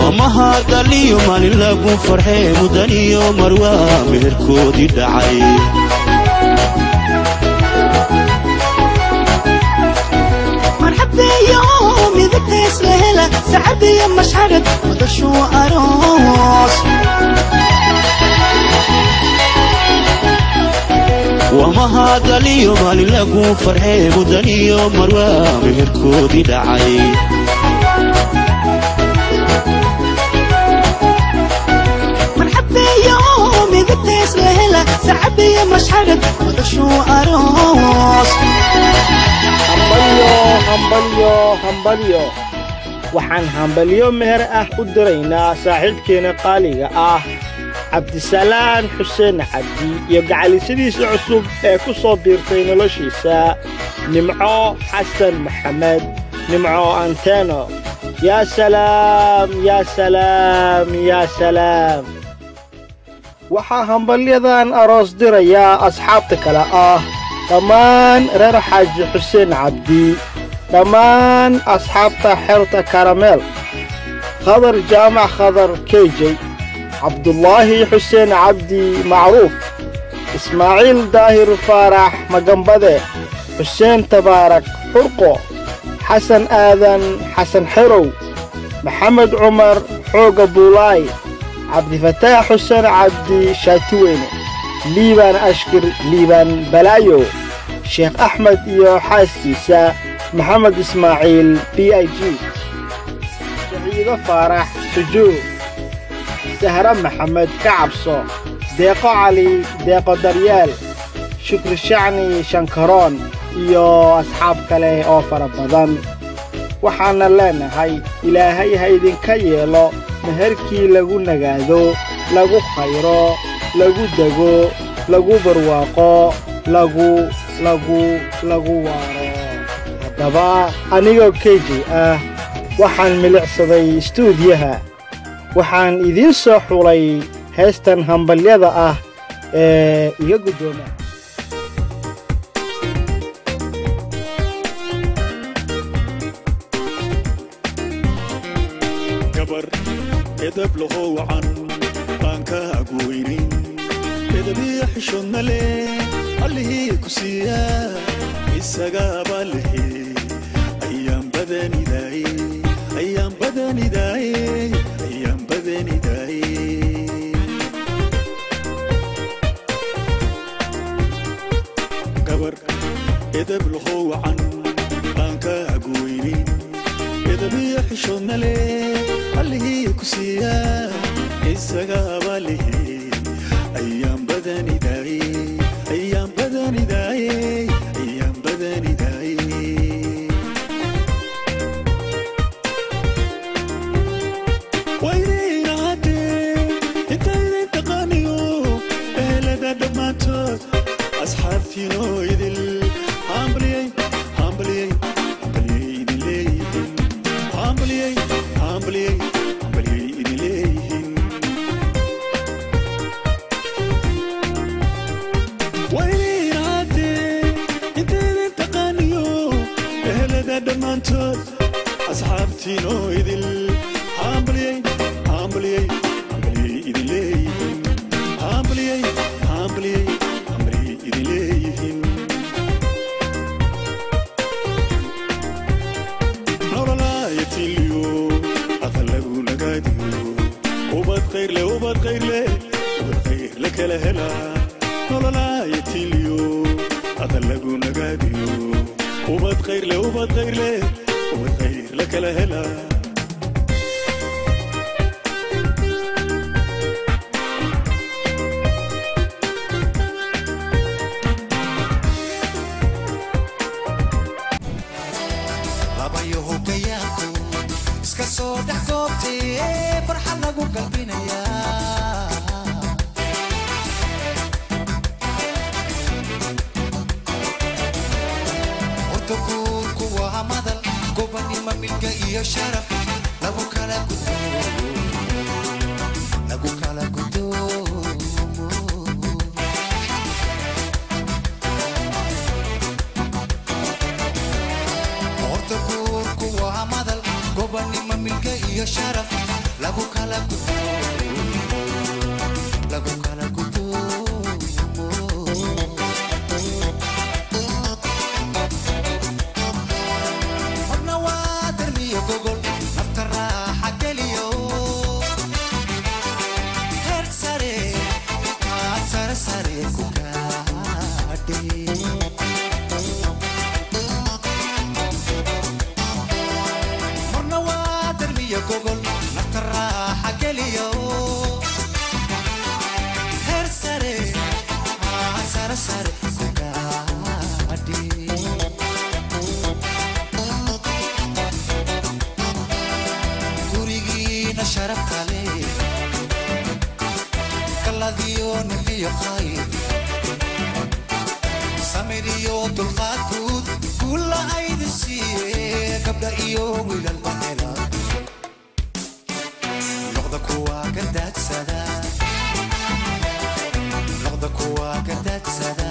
Wamahadaliyo maalin lagu farxee, mudaniyo marwaa meherkoodii dhacay. Marxabeeyo midagtays la hela, sacabiyo mashxarad madashuu aroos. Wamahadaliyo maalin lagu farxee, mudaniyo marwaa meherkoodii dhacay. Marxabeeyo midagtays la hela, sacabiyo mashxarad madashuu aroos. Hambalyo, hambalyo, hambalyo! Waxaan hambalyo meher ah u diraynaa saaxiibkeena qaaliga ah Cabdisalaan Xuseen Cabdi iyo gacalisadiisa cusub ee ku soo biirtay noloshiisa, Nimco Xasan Maxamed, Nimco Anteno. Yaa salaam, yaa salaam, yaa salaam! Waxaa hambalyadan aroos dirayaa asxaabta kale ah dhammaan reer Xaaji Xuseen Cabdi, dhammaan asxaabta xerta Karameel, Khadar Jaamac Khadar Kejey, Cabdulaahi Xuseen Cabdi Macruuf, Ismaaciil Daahir Faarax Magambade, Xuseen Tabaarak Xurqo, Xasan Aadan Xasan Xerow, Maxamed Cumar Xooga Buulaay, Cabdifataax Xuseen Cabdi Shaatiweyne, Liibaan Ashkir Liibaan Balaayo, Sheekh Axmed iyo xaaskiisa, Maxamed Ismaaciil B I G, Saciido Faarax Sujuur, Sahre Maxamed Kacabso, Deeqo Cali Deeqo Daryeel, Shukri Shacni Shankaroon iyo asxaab kale oo fara badan. Waxaana leenahay Ilaahay ha idinka yeelo meherkii lagu nagaado, lagu khayro, lagu dego, lagu barwaaqo, lagu lagu lagu waaro. Haddaba anigoo Keji ah waxaan milicsaday istuudiyaha, waxaan idiin soo xulay heestan hambalyada ah ee iga guddooma. Gabar edab lahoo wacan baan kaagu weynin, edabiyo xishoodna leh Allihii ku siiyaa isagaaba lehe. Ayaan badanidaaye, ayaan badanidaaye, ayaan badanidaaye. Gabar edab lahoo wacan baan kaagu weynin, edabiyo xishoodna leh Allihii ku siiyaa isagaaba lehe. Ayaan badanidaaye, ayaan badanidaaye, ayaan badanidaaye. Waynaynahade intaydin taqaaniyo ehelada dhammaantood, asxaabtiinoo idil hambaliyey, hambaliyey, hambaliyey idin leeyihiin. Hambaliyey, hambaliyey, hambaliyey idin leeyihiin. Waynaynahade intaydin taqaaniyo ehelada dhammaantood, asxaabtiinoo idil hambaliyey, hambaliyey, hambaliyey idin leeyihiin. Hambaliyey, hambaliyey, hambaliyey idin leeyihiin. Nololaayatiliyo aqalagu nagaadiyo, ubad khayrle, ubad khayrle, ubad khayrle kala hela. Nololaayatiliyo aqalagu nagaadiyo, ubad khayrle, ubad khayrle, ubad khayrle kala hela. Labayo hogayaanku iska soo dhex goobtee, farxad lagu galbinayaa. Horta guurku waa madal gobanimo, milga iyo sharaf lagu kala gudbo, lagu kala gudoomo. Horta guurku waa madal gobanimo, milga iyo sharaf Lagu kala gudoomo, lagu kala gudoomo. Marna waa darmiyo gogol nafta raaxa geliyo, heer sare aad sare sare ku gaadhay. Marna waa darmiyo gogol nafta raaxa geliyo, heer sare aad sare sare ku gaadhay. Gurigiina sharafta leh, kaladiyo nimciyo khayr, samir iyo dulqaad guud guula aydin siiye, gabdha iyo wiilalba hela, noqda kuwa gardaadsada, noqda kuwa gardaadsada.